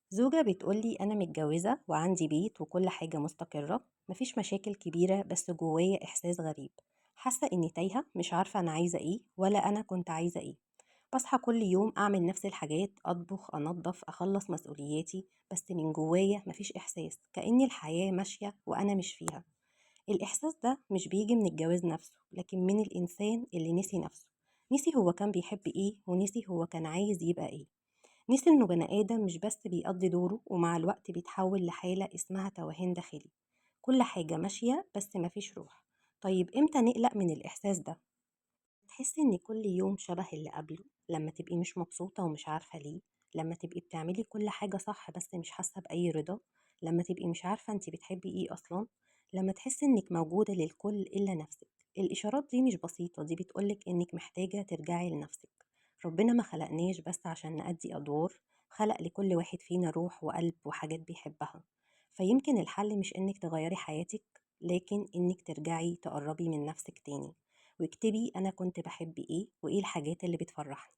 زوجة بتقولي أنا متجوزة وعندي بيت وكل حاجة مستقرة، مفيش مشاكل كبيرة، بس جوايا إحساس غريب. حاسة إني تايهة، مش عارفة أنا عايزة إيه ولا أنا كنت عايزة إيه. بصحى كل يوم أعمل نفس الحاجات، أطبخ، أنظف، أخلص مسؤولياتي، بس من جوايا مفيش إحساس، كأن الحياة ماشية وأنا مش فيها. الإحساس ده مش بيجي من الجواز نفسه، لكن من الإنسان اللي نسي نفسه، نسي هو كان بيحب إيه، ونسي هو كان عايز يبقى إيه، نسي إنه بني آدم مش بس بيقضي دوره، ومع الوقت بيتحول لحالة اسمها توهان داخلي. كل حاجة ماشية بس مفيش روح. طيب إمتى نقلق من الإحساس ده؟ تحسي إن كل يوم شبه اللي قبله، لما تبقي مش مبسوطة ومش عارفة ليه، لما تبقي بتعملي كل حاجة صح بس مش حاسة بأي رضا، لما تبقي مش عارفة انتي بتحبي ايه أصلا، لما تحسي إنك موجودة للكل إلا نفسك. الإشارات دي مش بسيطة، دي بتقولك إنك محتاجة ترجعي لنفسك. ربنا ما خلقناش بس عشان نأدي أدوار، خلق لكل واحد فينا روح وقلب وحاجات بيحبها. فيمكن الحل مش إنك تغيري حياتك، لكن إنك ترجعي تقربي من نفسك تاني، واكتبي أنا كنت بحب إيه وإيه الحاجات اللي بتفرحني.